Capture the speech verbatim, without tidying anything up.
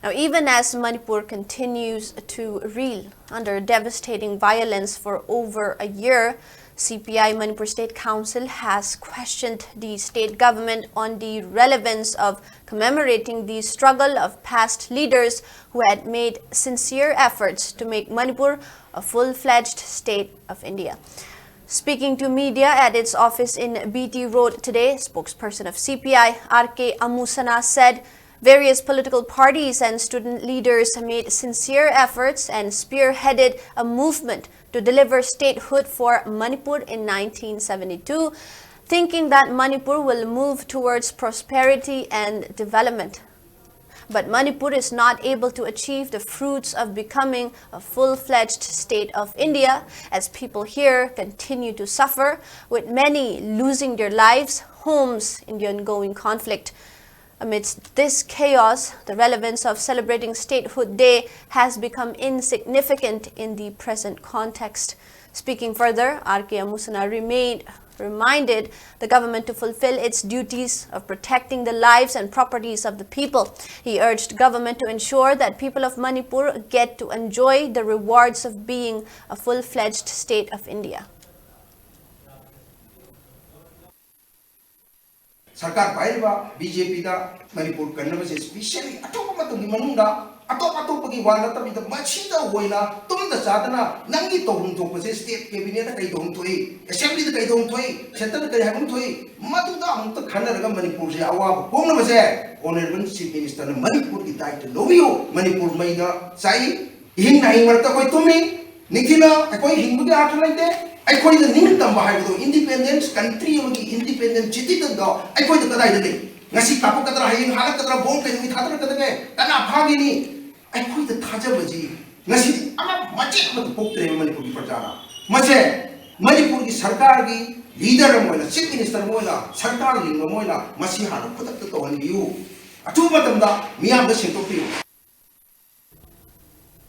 Now, even as Manipur continues to reel under devastating violence for over a year, C P I Manipur State Council has questioned the state government on the relevance of commemorating the struggle of past leaders who had made sincere efforts to make Manipur a full-fledged state of India. Speaking to media at its office in B T Road today, spokesperson of C P I, R K Amusana, said various political parties and student leaders made sincere efforts and spearheaded a movement to deliver statehood for Manipur in nineteen seventy-two, thinking that Manipur will move towards prosperity and development. But Manipur is not able to achieve the fruits of becoming a full-fledged state of India, as people here continue to suffer, with many losing their lives, homes in the ongoing conflict. Amidst this chaos, the relevance of celebrating Statehood Day has become insignificant in the present context. Speaking further, R K Amusana remained reminded the government to fulfill its duties of protecting the lives and properties of the people. He urged government to ensure that people of Manipur get to enjoy the rewards of being a full-fledged state of India. ꯁꯔꯀꯥꯔ ꯄꯥꯏꯔꯤꯕ B J ꯄꯤꯗ Manipur ꯀꯟꯅꯕꯁꯦ specially ꯑꯊꯨꯕ ꯃꯇꯝꯒꯤ ꯃꯅꯨꯡꯗ ꯑꯇꯣꯞ ꯑꯇꯣꯞꯄꯒꯤ ꯋꯥ ꯅꯠꯇꯕꯤꯗ ꯃꯁꯤꯗ ꯑꯣꯏꯅ ꯇꯨꯝꯗ ꯆꯥꯗꯅ ꯅꯪꯒꯤ ꯇꯧꯐꯝ ꯊꯣꯛꯄꯁꯦ state cabinet ꯀꯩ ꯇꯧꯐꯝ ꯊꯣꯛꯏ, assembly ꯗ ꯀꯩ ꯇꯧꯐꯝ ꯊꯣꯛꯏ, centre ꯗ ꯀꯩ ꯍꯥꯏꯐꯝ ꯊꯣꯛꯏ, ꯃꯗꯨꯗ ꯑꯃꯨꯛꯇ ꯈꯟꯅꯔꯒ ꯃꯅꯤꯄꯨꯔꯁꯦ ꯑꯋꯥꯕ ꯀꯣꯛꯅꯕꯁꯦ Honourable Chief Minister ꯅ ꯃꯅꯤꯄꯨꯔꯒꯤ ꯗꯥꯏꯇ ꯂꯧꯕꯤꯌꯨ꯫ ꯃꯅꯤꯄꯨꯔ ꯃꯩꯗ ꯆꯥꯛꯏ, ꯏꯍꯤꯡ ꯅꯥꯍꯤꯡ ꯃꯔꯛꯇ ꯑꯩꯈꯣꯏ ꯇꯨꯝꯃꯤ, ꯅꯤꯡꯊꯤꯅ ꯑꯩꯈꯣꯏ ꯍꯤꯡꯕꯒꯤ ꯑꯥꯔꯊ ꯂꯩꯇꯦ꯫ ꯑꯩꯈꯣꯏꯗ ꯅꯤꯡꯇꯝꯕ ꯍꯥꯏꯕꯗꯣ, independence country ꯑꯃꯒꯤ independent citizen ꯗꯣ ꯑꯩꯈꯣꯏꯗ ꯀꯗꯥꯏꯗ ꯂꯩ? ꯉꯁꯤ ꯀꯥꯞꯄꯛꯀꯗ꯭ꯔꯥ, ꯍꯌꯦꯡ ꯍꯥꯠꯂꯛꯀꯗ꯭ꯔꯥ, ꯕꯣꯝ ꯀꯩꯅꯣꯒꯤ ꯊꯥꯗꯔꯛꯀꯗꯒꯦ, ꯀꯅꯥ ꯐꯥꯈꯤꯅꯤ? ꯑꯩꯈꯣꯏꯗ ꯊꯥꯖꯕꯁꯤ ꯉꯁꯤꯗꯤ ꯑꯃ ꯃꯆꯦꯠ ꯑꯃꯠꯇ ꯄꯣꯛꯇ꯭ꯔꯦꯕ ꯃꯅꯤꯄꯨꯔꯒꯤ ꯄ꯭ꯔꯖꯥꯅ꯫ ꯃꯁꯦ ꯃꯅꯤꯄꯨꯔꯒꯤ ꯁꯔꯀꯥꯔꯒꯤ leader ꯑꯃ ꯑꯣꯏꯅ, Chief Minister ꯑꯃ ꯑꯣꯏꯅ, ꯁꯔꯀꯥꯔ ꯂꯤꯡꯕ ꯑꯃ ꯑꯣꯏꯅ ꯃꯁꯤ ꯍꯥꯟꯅ ꯈꯨꯗꯛꯇ ꯇꯧꯍꯟꯕꯤꯌꯨ꯫ ꯑꯊꯨꯕ ꯃꯇꯝꯗ ꯃꯤꯌꯥꯝꯗ ꯁꯦꯡꯗꯣꯛꯄꯤꯌꯨ꯫